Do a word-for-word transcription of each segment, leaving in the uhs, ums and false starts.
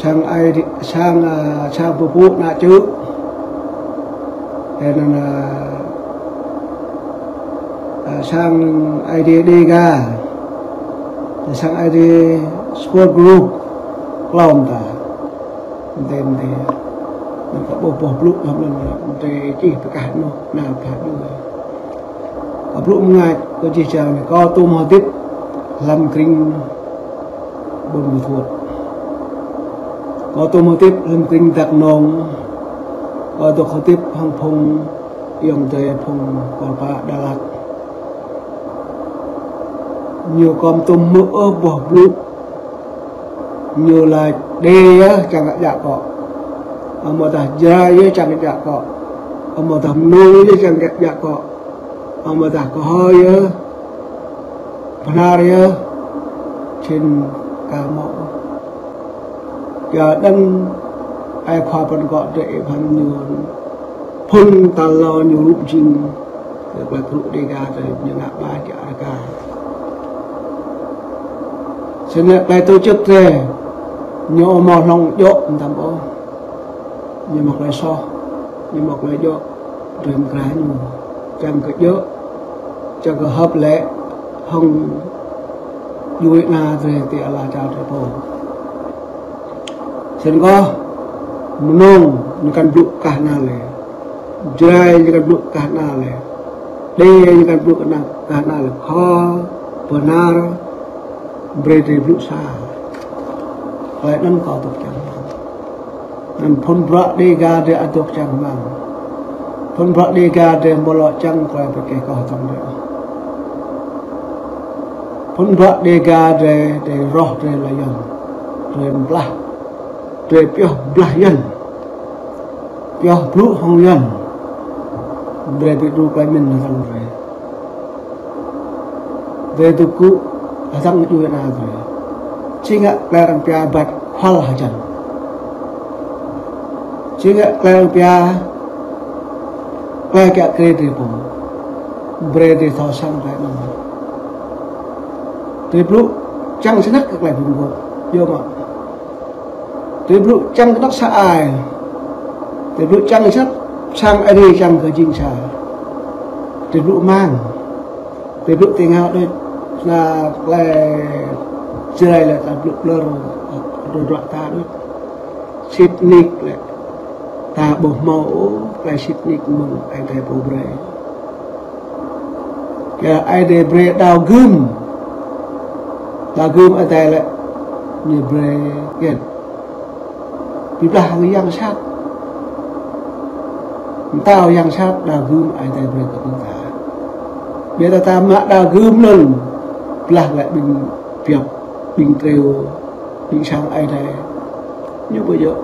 sang Aê Diê, sang, ơ, sang pơpŭ ană čư̆. Tơ anŭn, ơ, ơ, sang Aê Diê Đêga. Tơ sang Aê Diê Support Group. Klom ta. Tơ, tơ. Anŭn kơ ƀuh boh blŭ lăm anŭn, tơ čih pơkah anŭn, ană pha dua. Kơ blŭ mơngač, kơ čih čang anai, kâo tŭm hơdip lăm krĭng Ƀuôn Ma Thuột. Kâo tŭm hơdip lăm krĭng Dak Nông. Kâo dŏ hơdip hăng phung ayŏng adơi phung kâo pă Đà Lạt. Ñu kâo tŭm hmư̆ ôh boh blŭ. Ñu laĭ Đê yơh čang kơ djă akŏ. Amâodah Jrai yơh čang kơ djă akŏ. Amâodah Mnông yơh čang kơ djă akŏ. Amâodah Kơhơi yơh, Bahnar yơh, čin ka mâo. Yua anŭn ai khua păn akŏ drơi ih phan ñu. Phŭn tal lâo ñu rup jing. Tơ tơlơi pơrŭ Đêga tơ ñu ngă ba čă rơka. Snăn tơlơi tổ chức tơ ñu amâo hlŏng djŏ mơtam ôh. Ñu mă tơlơi soh, ñu mă tơlơi djŏ, drơi mơkra ñu. Čang kơ djŏ, čang kơ hợp lệ, hŏng djuê ana drơi ti ala čar drơi pô. Snăn kâo, Mnông ñu kăn blŭ kah anăn lĕ. Jrai ñu kăn blŭ kah anăn lĕ. Đê ñu kăn blŭ kah anăn, kah anăn lĕ. Kho, Bahnar, brơi drơi blŭ sa. Tơlơi anŭn kâo dŏ čang hmăng. Anŭn phŭn bruă Đêga drơi ăt dŏ čang hmăng. Phŭn bruă Đêga drơi amâo lŏ čang tơlơi pơkeh kâo hơtŏng drơi. Phŭn bruă Đêga drơi, drơi roh drơi laĭ Yuăn. Drơi blah. Drơi pioh blah Yuăn. Pioh blŭ hŏng Yuăn. Drơi ƀu djơ̆ tơlơi mĭn hơtŏng drơi. Drơi dŏ kơ hơtŏng djuê ana drơi. Či ngă tơlơi arăng pia ƀăt kual hơjăn. Či ngă tơlơi arăng pia tơlơi kiă kriê drơi pô. Brơi drơi thâo săng tơlơi anŭn. Drơi blŭ čang snăk kơ tơlơi ƀing gơ̆. Yua mă. Drơi blŭ čang kơ dŏ sa ai. Drơi blŭ čang kơ sat, sang Aê Diê čang kơ jing sa. Drơi blŭ mang. Drơi blŭ tơngao đôč, na tơlơi Jrai lĕ ta blŭ plơr, drơi ruă ta đôč. Sĭt nik lĕ. Ta ƀu hmâo ôh, tơlơi sĭt nik mơ̆ng Aê Diê pô brơi. Kơ Aê Diê brơi đao gưm. Đao gưm Aê Diê lĕ ñu brơi kian. Bi blah hăng yang sat. Mtao yang sat đao gưm Aê Diê brơi kơ ƀing ta. Biă dah ta mă đao gưm anŭn. Blah lĕ ƀing biăp, ƀing triu, ƀing sang Aê Diê. Ñu ƀu djơ̆.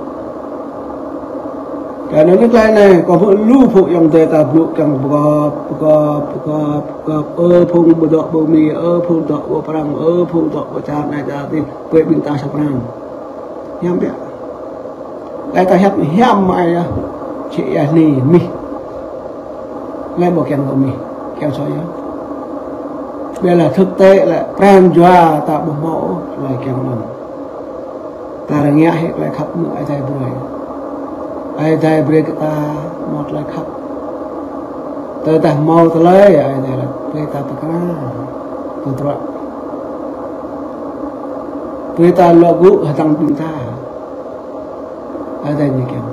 Kơ anŭn tơlơi anai, kâo hmư̆ lu phung ayŏng adơi ta blŭ kiăng pơgop, pơgop, pơgop, pơgop. Ơ phung ƀu dŏ ƀơi Mi, ơ phung dŏ ƀơi Prăng, ơ phung dŏ ƀơi čar anai čar adih, brơi ƀing ta sang Prăng. Hiam biă. Tơlơi ta hiăp hiam mơai yơh. Či ia hni mih. Tơlơi ƀu kiăng kơ mih, kiăng soh yơh. Biă dah thực tế lĕ pran jua ta ƀu hmâo ôh tơlơi kiăng anŭn. Ta rơngiă hĭ tơlơi khăp mơ̆ng Aê Diê brơi. Aê Diê brơi kơ ta hmâo tơlơi khăp. Tơdah hmâo tơlơi Aê Diê lĕ brơi ta pơkra, pơdruă. Brơi ta lŏ gŭ hơtăng ƀing ta. Aê Diê ñu kiăng.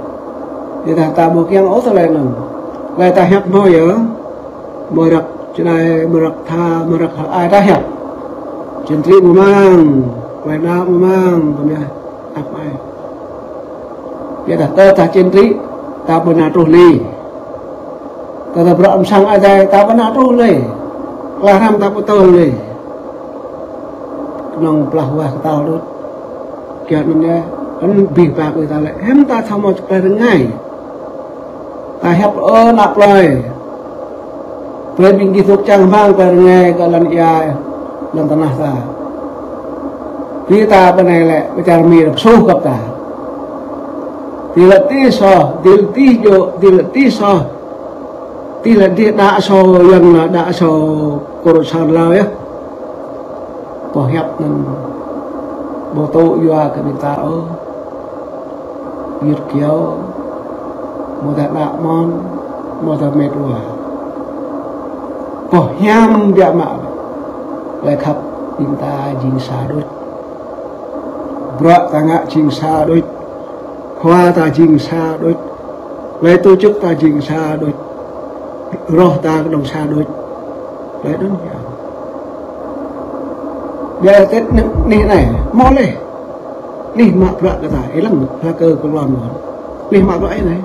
Tơdah ta ƀu kiăng ôh tơlơi anŭn. Tơlơi ta hiăp hmâo yơh. Mơ̆ răk čơđai, mơ̆ răk tha, mơ̆ răk hơai ta hiăp. Čen tri mơmang, klei ană mơmang, kơmia ăp ai. Biă dah tơdah čen tri, ta ƀu nao truh lĕ. Tơdah bruă amăng sang Aê Diê, ta ƀu nao truh lĕ. Klei hrăm ta ƀu tơl lĕ. Kơnơ̆ng blah wah kơtâo đôč. Kiăng anŭn yơh, anŭn abih bang ƀing ta lĕ. Hiư̆m ta thâo mơ̆ klei rơngai. Ta hiăp ơ ană plơi. Brơi ƀing gih dŏ čang hmăng klei rơngai kơ lŏn ia, lŏn tơnah ta. Ƀing ta ƀơi anai lĕ, ƀơi čar Mi lĕ pơsuh găp ta. Dih lĕ dih soh, dih lĕ dih djơ̆, dih lĕ dih soh. Dih lĕ dih đaŏ sô, yang lĕ đaŏ sô, kơ rơsăn lao yơh. Boh hiăp anŭn ƀu tŭ yua kơ ƀing ta ôh. Yut kiao, mơ̆ ta ană mơ̆n, mơ̆ ta met wa. Boh hiam biă mă. Tơlơi khăp ƀing ta jing sa đôč. Bruă ta ngă jing sa đôč. Khua ta jing sa đôč. Tơlơi tổ chức ta jing sa đôč. Rơh ta kơnơ̆ng sa đôč. Tơlơi anŭn hiam. Biă Tết anai, anai, hmâo laih. Anih mă bruă kơ ta, ih lăng hla kơ kơlon mơ̆n. Anih mă bruă ih anai.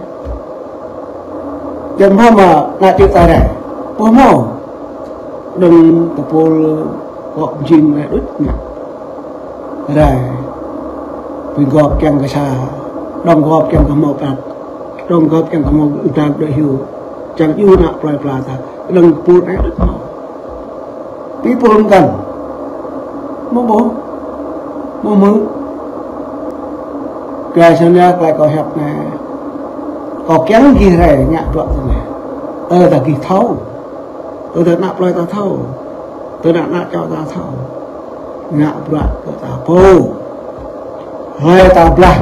Jăm hmâo mă ană čư̆ ta rai. Ƀu hmâo. Đơ̆ng tơpul kŏ jing rai đôč mă. Rai. Pơgop kiăng kơ sa. Đóng góp kiăng kơ hmâo prat. Đóng góp kiăng kơ hmâo ư đam đôč hyu. Čang iâu ană plơi pla ta. Đơ̆ng tơpul rai đôč hmâo. Pi pul mơkăn. Mơ̆ ƀuh. Mơ̆ hmư̆. Kơ săn ya tơlơi kâo hiăp anai. Kâo kiăng gih rai ngă bruă tui anai. Tơ ta gih thâo. Tơ ta ană plơi ta thâo. Tơ ta ană čô ta thâo. Ngă bruă kơ ta pô. Hlơi ta blah.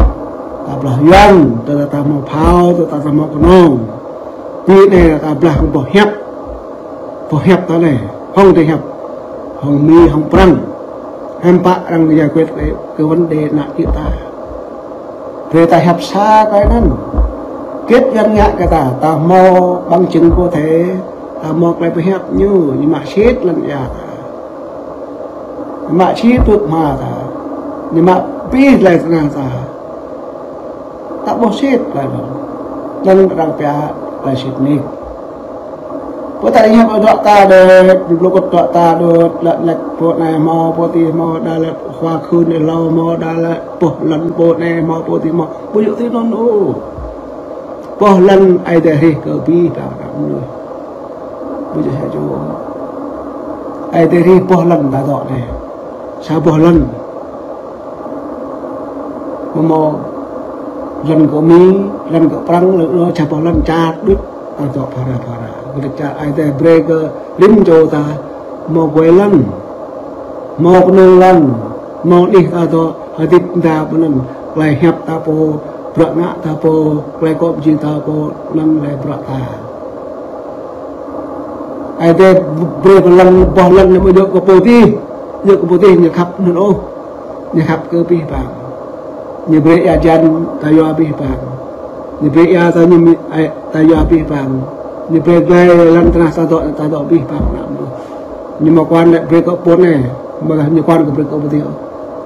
Ta blah Yuan. Tơ ta hmâo phao. Tơ ta hmâo kơnong. Pi anai ta blah boh hiăp. Boh hiăp ta anai, hŏng tơlơi hiăp, hŏng Mi, hŏng Prăng. Hiư̆m pă arăng giải quyết kơ, kơ vấn đề ană čư̆ ta. Brơi ta hiăp sa tơlơi anŭn. Kiăng Yuan ngă kơ ta, ta hmâo bằng chứng có thể, ta hmâo tơlơi pơhiăp ñu, ñu mă sĭt lŏn ia ta. Ñu mă sĭt pơk hma ta. Ñu mă pĭ tơlơi tơnah ta. Ta ƀuh sĭt tơlơi anŭn. Anŭn arăng pia tơlơi sĭt nik. Pô ta ingat pô dŏ ta đôč, ñu blŭ kơ dŏ ta đôč, lăt lăt pô anai hmâo, pô adih hmâo, đa lăt khua khưn ih hlâo hmâo, đa lăt boh lŏn pô anai hmâo, pô adih hmâo. Ƀu djơ̆ tui anŭn ôh. Boh lŏn Ơi Adai hrih kơ abih bang ană mơnuih. Ƀu djơ̆ sa čô. Ơi Adai hrih boh lŏn ta dŏ anai. Sa boh lŏn. Mơ̆ hmâo lŏn kơ Mi, lŏn kơ Prăng, lŏn kơ sa boh lŏn čar đôč, ta dŏ phara phara. Gơ̆ čar Ơi Adai brơi kơ rĭm čô ta hmâo guai lŏn, hmâo kơnơ̆ng lŏn, hmâo anih ta dŏ, hơdip ta pơ anŭn, tơlơi hiăp ta pô, bruă ngă ta pô, tơlơi kŏ pơjing ta pô, anŭn tơlơi bruă ta. Ơi Adai brơi pơ lŏn, boh lŏn anai mơ̆ djơ̆ kơ pô adih, djơ̆ kơ pô adih ñu khăp anŭn ôh. Ñu khăp kơ abih bang. Ñu brơi ia hơjan ta yua abih bang. Ñu brơi ia ta ñu mi, ai, ta yua abih bang. Ñu brơi glai lŏn tơnah ta dŏ, ta dŏ abih bang ană mơnuih. Ñu mơ̆ kuan lĕ brơi kơ pô anai, mơ̆ ñu kuan kơ brơi kơ pô adih.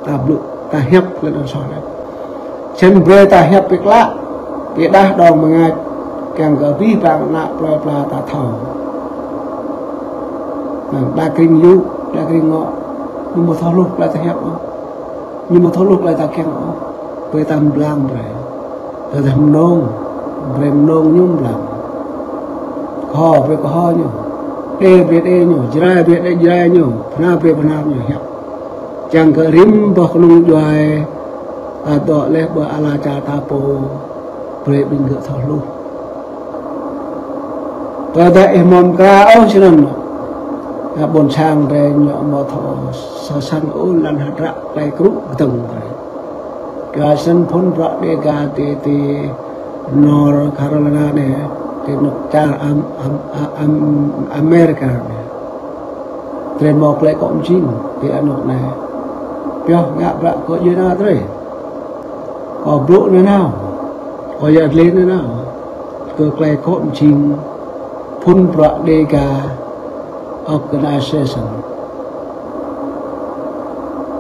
Ta blŭ, ta hiăp lĕ anŭn soh lĕ. Sĭt brơi ta hiăp pơklă, pơđah đong mơngač, kiăng kơ abih bang ană plơi pla ta thâo. Anŭn đa krĭng yŭ, đa krĭng ngŏ, ñu mơ̆ thâo hluh tơlơi ta hiăp ôh. Ñu mơ̆ thâo hluh tơlơi ta kiăng ôh. Brơi ta mblang brơi. Brơi ta mơnong, brơi mơnong ñu mblang. Kơho, brơi kơho ñu. Đe, brơi đe ñu. Jrai, brơi đe, jrai ñu. Pơhna, brơi pơhna ñu hiăp. Čang kơ rĭm boh kơnung djuai, ta dŏ laih ƀơi ala čar ta pô, brơi ƀing gơ̆ thâo hluh. Tơdah ih hmâo mơkra ôh snăn, ƀôn sang drei ñu amâo thâo sa săn ôh lăn hơdră klei krŭ kdơ̆ng drei. Kyua snăn phŭn bruă Dega ti, ti North Carolina anei, ti anôk čar Am-, Am-, Am-, Amerika anei. Drei mâo klei kŏ mjing ti anôk anei. Pioh ngă bruă kơ djuê ana drei. Kâo blŭ nanao. Kâo yăl dliê nanao. Kơ klei kŏ mjing phŭn bruă Dega organization.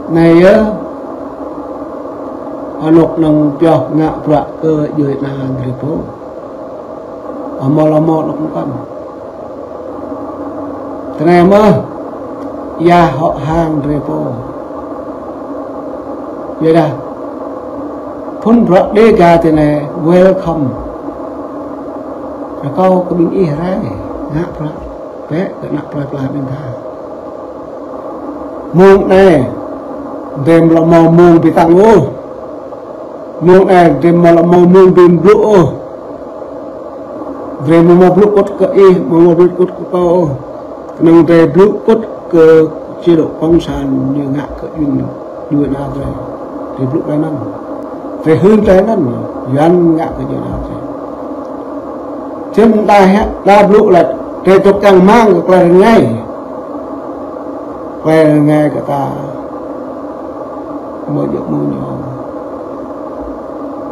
Anei yơh, anôk năng pioh ngă bruă kơ djuê ana drei pô. Amâo lŏ mâo anôk mơkăn. Tinei mơh, ia hŏ hang drei pô. Yua dah, phŭn bruă Dega tinei welcome. Rơkâo kơ ƀing ih rai, ngă bruă. Bĕ kơ ană plei pla ƀing ta. Mông anei, drei amâo lŏ mâo mông bi tăng ôh. Mông anei, drei amâo lŏ mâo mông bi blŭ ôh. Drei amâo mâo blŭ kŭt kơ ih, amâo mâo blŭ kŭt kơ kâo ôh. Knŏng drei blŭ kŭt kơ chế độ cộng sản ñu ngă kơ ƀing djuê ana drei. Drei blŭ klei anăn. Drei hưn tơlơi anŭn, Yuan ngă kơ djuai ania drei. Čim ta hă, ta blŭ laĭ, drei dŏ čang hmang kơ tơlơi rơngai. Tơlơi rơngai kơ ta, mơ̆ djơ̆ mơ̆ ñu.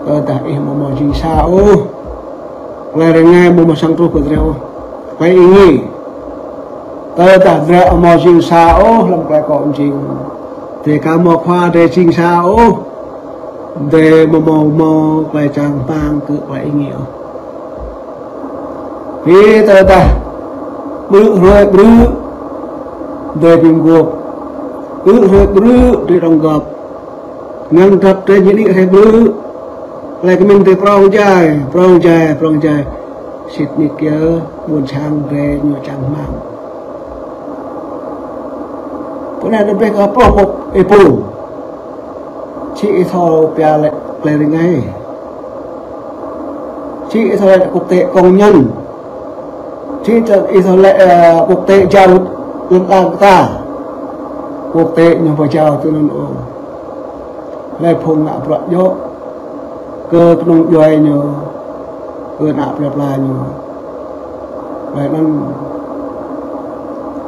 Tơdah ih mơ̆ mơ̆ jing sa ôh, tơlơi rơngai mơ̆ mơ̆ sang truh kơ drei ôh. Tơlơi ih ngă. Tơdah drei amâo jing sa ôh, lăm tơlơi kơ jing. Drei ka mơ̆ khua drei jing sa ôh. Drei mơ̆ mơ̆ mơ̆ tơlơi čang hmang kơ tơlơi ih ngă ôh. Ƀiă tơdah ƀrư̆ hrơi ƀrư̆, drei ƀing gŏp. Ƀrư̆ hrơi ƀrư̆, drei rŏng gŏp. Ngăn drăp drei ñu đĭ hrơi ƀrư̆. Tơlơi kơ mĭn drei prŏng jai, prŏng jai, prŏng jai. Sĭt nik yơh, ƀuôn sang drei ñu čang hmang. Pơ anai drei ƀĕ kơ ploh pŏk ih pô. Či ih thâo pia lĕ tơlơi rơngai. Či ih thâo lĕ quốc tế công nhân. Či ih thâo lĕ, ơ, quốc tế jao lŏn đang ta. Quốc tế ñu ƀu jao tui anŭn ôh. Lĕ phung ngă bruă djŏ kơ kơnung djuai ñu, kơ ană plei pla ñu. Laih anŭn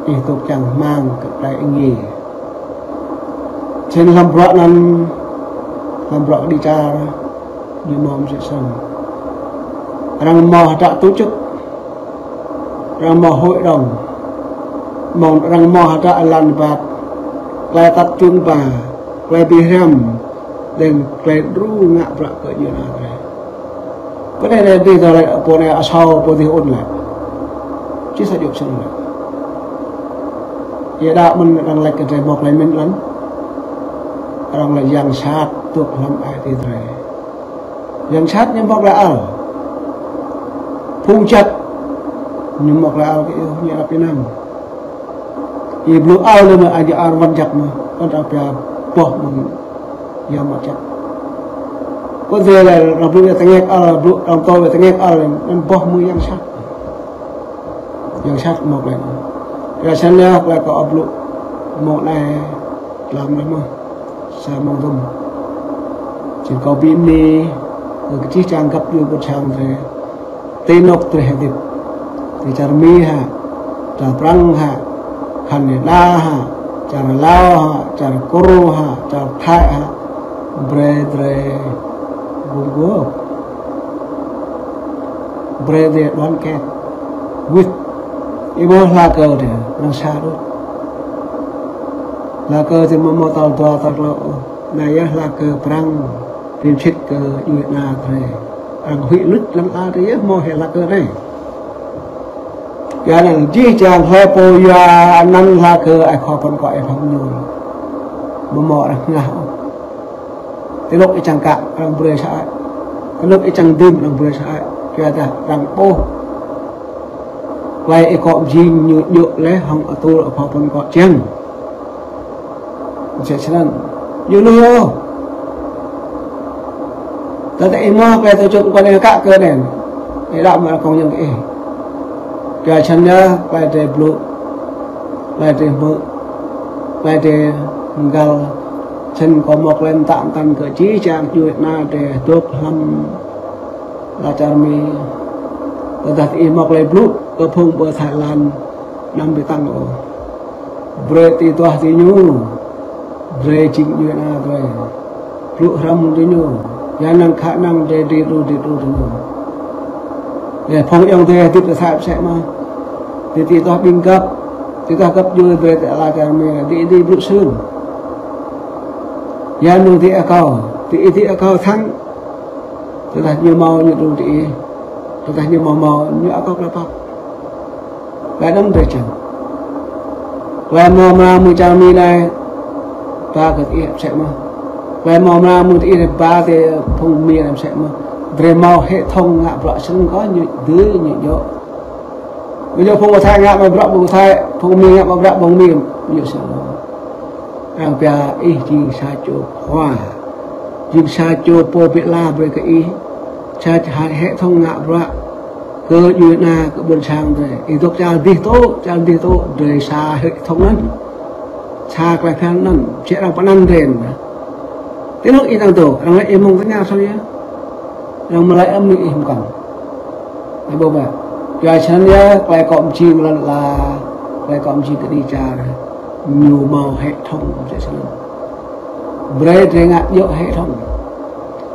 ih dŏ čang hmang kơ tơlơi ih ngă. Čen lăm bruă anŭn, lăm bruă kơđi čar, ñu mơ̆ mơsĕ snăn. Arăng mơ̆ hơdră tổ chức, arăng mơ̆ hội đồng, mơ̆ arăng mơ̆ hơdră lăn bap, tơlơi tăt čung ba, tơlơi bi hriăm, lĕ tơlơi đru ngă bruă kơ djuai ania drei. Pơ anai lĕ dih tơlơi pô anai asâo pô dih ôn lĕ. Či sa djŏp snăn lĕ. Yua dah mơ̆n arăng laĭ kơ drei mơ̆ tơlơi mĭn lăn. Arăng laĭ yang sat dŏ lăm ai tiê drei. Yang sat ñu mơ̆ tơlơi ăl. Phung jăk ñu mơ̆ tơlơi ăl kơ iâu ñu lăp ih năm. Ih blŭ ăl lĕ mơ̆ aja arăng wăn jăk mơ̆, wăn arăng pia boh mơ̆ng yang mơ̆ jăk. Kơ drei lĕ arăng blŭ wĕ tơngĕk ăl, blŭ arăng tơl wĕ tơngĕk ăl, anŭn boh mơ̆ng yang sat. Yang sat mơ̆ tơlơi. Kơ snăn yơh tơlơi kâo blŭ mơ̆ng anai tlam leh mơ̆. Sa mơ̆ng dŭm. Čin kâo bi mni, kơ jih jang găp djuê ƀuôn sang drei. Ti anôk drei hơdip. Ti čar Mi hă, čar Prăng hă, Canada hă, čar Lao hă, čar Kur hă, čar Thái hă. Brơi drei gum gôp. Brơi drei đoàn kết. Wĭt. Ih ƀuh hla kơ drei, arăng sa đôč. Hla kơ drei mơ̆ mơ̆ tal dua tal klâo. Anai yơh hla kơ Prăng, bi msĭt kơ djuai ania drei. Arăng huĭ luč lăn ala drei yơh mơ̆ hĭ hla kơ anai. Yua anŭn jih jang hlơi pô yua anăn hla kơ ai khua pơkŏ ai phang ñu. Mơ̆ mơ̆ arăng hngah ôh. Ti anôk ih čang kă arăng brơi sa ai. Ti anôk ih čang dưm arăng brơi sa ai. Yua dah arăng ƀuh tơlơi ih kŏ jing ñu djơ̆ leh hŏng atur ai khua pơkŏ čiăng. Msĕ snăn. Ñu lui ôh. Tơdah ih mơ̆ tơlơi tổ chức kơ anai kă kơ anai. Ih đăo mă kông yang kơ ih. Kơ snăn yơh, tơlơi drei blŭ. Tơlơi drei hmư̆. Tơlơi drei mgăl. Snăn kâo mơ̆ tơlơi mtă mtăn kơ jih jang djuai ania drei dŏ lăm ala čar Mi. Tơdah ih mơ̆ tơlơi blŭ kơ phung ƀơi Thái Lan, anăm bi tăng ôh. Brơi ti tuah ti ñu. Drei jing djuai ania drei. Blŭ hrăm ti ñu. Yua anăn khả năng drei dưi đru, dưi đru ti ñu. Yua phung ayŏng adei hơdip ti Thái msĕ mơh. Ti, ti tuah ƀing găp. Ti tuah găp djuê drei ti ala čar Mi. Dưi, dưi blŭ sương. Yua anŭn dưi akâo. Ti, ti akâo thăng. Tơdah ñu mâo ñu đru ti ih. Tơdah ñu mâo mâo ñu akâo tơlơi pap. Tơlơi anŭn drei čang. Tơlơi mâo mra mơ̆ng čar Mi anai, ba kơ ti ih msĕ mơh. Tơlơi mâo mra mơ̆ng ti ih ba ti phung Mi anai msĕ mơh. Drei mâo hệ thống ngă bruă snăn kơ ñu dưi ñu djơ̆. Ƀu djơ̆ phung Thái ngă mă bruă phung Thái, phung Mi ngă mă bruă phung Mi, djơ̆ snăn. Arăng pia ih jing sa čô khua. Jing sa čô pô bi ala brơi kơ ih. Sa čô hệ thống ngă bruă kơ djuai ania kơ ƀuôn sang drei. Ih dŏ čar dih tŏ, čar dih tŏ, drei sa hệ thống anŭn. Sa tơlơi phiăn anŭn, či arăng pơanăn drei anŭn. Ih mơ̆ng ih tăng tơ, arăng lĕ ih mơ̆ng tơña sang yơh. Arăng mơlai ăm ni ih mkăn. Ih ƀuh ƀă. Yua čang yơh, tơlơi kơ mjing lăn ala, tơlơi kơ mjing kơđi čar. Ñu hmâo hệ thống msĕ snăn. Brơi drơi ngă djơ̆ hệ thống.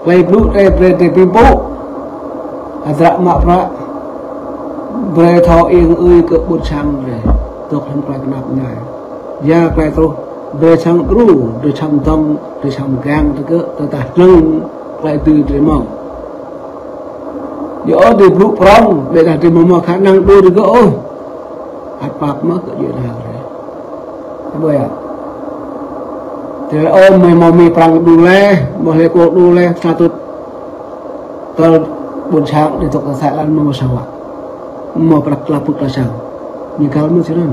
Tơlơi blŭ drơi brơi drơi ƀing pô. Hơdră mă bruă. Brơi thâo ing ơi kơ ƀuôn sang drơi. Dŏ hlăm tơlơi kơnap ñai. Yua tơlơi truh, drơi čang đru, drơi čang dŏng, drơi čang gang tơgơ̆, tơdah hlŏng tơlơi dưi drơi hmâo. Yua ôh drơi blŭ prŏng, ƀiădah drơi hmâo khả năng đru tơgơ̆ ôh. Ăt pap mơ̆ kơ djuai ania drơi. Ƀuh yơh. Drơi ôh mơi hmâo mơi prăng đru leh, hmâo hlơi kơ đru leh, sa tŭt. Tơl ƀuôn sang đĭ dŏ tơ Thái Lan mơ̆ mơ̆ sa wă. Mơ̆ prăk klă pŭt klă sang. Ñu găl mơ̆ snăn.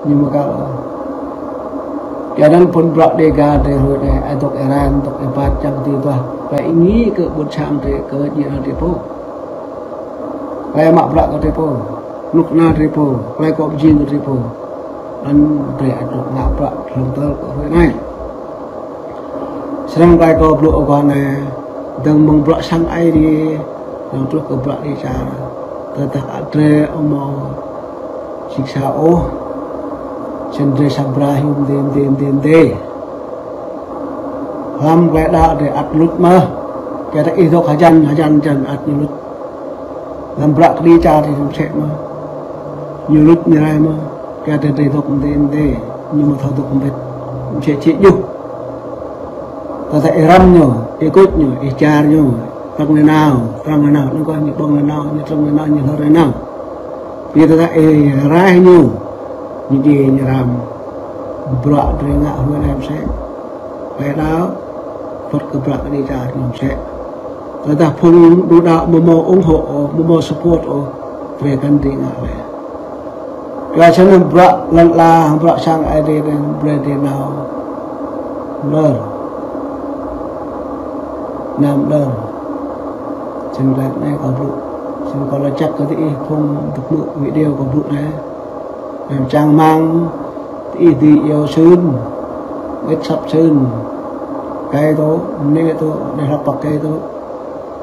Ñu mơ̆ găl. Yua anăn phŭn bruă Dega drơi hrơi anai, ơ dŏ Iran, dŏ Ibat, čang ti tuah. Tơlơi ing ơi kơ ƀuôn sang drơi kơ djuai ania drơi pô. Tơlơi mă bruă kơ drơi pô. Nuk na drơi pô. Tơlơi kơ mjing kơ drơi pô. Anăn drơi ăt dŏ ngă bruă hlŏng tơl kơ hrơi anai. Srăng tơlơi kâo blŭ ôh kơ anai, dơ̆ng mơ̆ng bruă sang Aê Diê, dơ̆ng truh kơ bruă kơđi čar. Tơdah ăt drơi ôh hmâo sĭt sa ôh, sĭt drơi sa bra hyu mdê, mdê, mdê, mdê. Hlăm tơlơi đaŏ drơi ăt luč mơ̆, kơ tơdah ih dŏ hơjăn, hơjăn, hơjăn ăt ñu luč. Hlăm bruă kơđi čar drơi msĕ mơ̆. Ñu luč ñu rai mơ̆. Kơ tơdah drơi dŏ mdê mdê. Ñu mơ̆ thâo dŏ mbĭt. Msĕ čĭ djuh. Tơdah ih răm ñu, ih kuč ñu, ih čar ñu. Prăng nanao, prăng nanao. Anăn kơ ñu ƀơ̆ng nanao, ñu trăng nanao, ñu hlơr nanao. Yua tơdah ih raih ñu. Ñu djai ñu răm. Bruă drơi ngă hrơi anai msĕ. Tơlơi đaŏ, wơ̆t kơ bruă kơđi čar ñu msĕ. Tơdah phung đru đaŏ mơ̆ hmâo ủng hộ ôh, mơ̆ hmâo support ôh, drơi kăn dưi ngă leh. Yua čang anăn bruă lăn ala, bruă sang Aê Diê anăn brơi drơi nao mlơr. Nao mlơr. Čang tơlơi anai kâo blŭ. Čang kâo laĭ čăk kơ diih phung dŏ hmư̆ video kâo blŭ anai. Anăn čang rơmang, diih dưi iâu sưn, mĭt asăp sưn. Kei tŭ, mnê tŭ, dêh hlăp pă kei tŭ.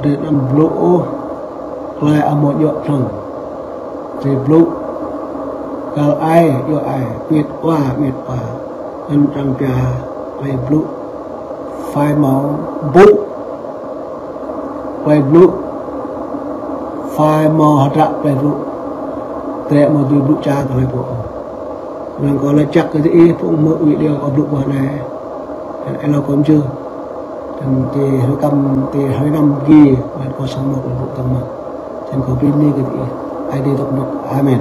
Drơi anăm blŭ ôh, hlơi ăt hmâo djŏ hlŏng. Drơi blŭ, găl ai, djŏ ai, mĭt wa, mĭt wa. Anăn arăng pia, tơlơi blŭ. Phải hmâo ƀŭ. Tơlơi blŭ. Phải hmâo hơdră tơlơi blŭ. Drơi amâo dưi blŭ čar tơlơi pô. Anăn kâo laĭ čăk kơ diih phung hmư̆ video kâo blŭ ƀơi anai. Anăn êlâo kâo mjưh. Anăn ti hrơi kăm, ti hrơi năm gi, anăn kâo srăng mâo tơlơi blŭ dơ̆ng mơ̆n. Anăn kâo bơni kơ diih. Aê Diê dŏ mơ̆n. Amen.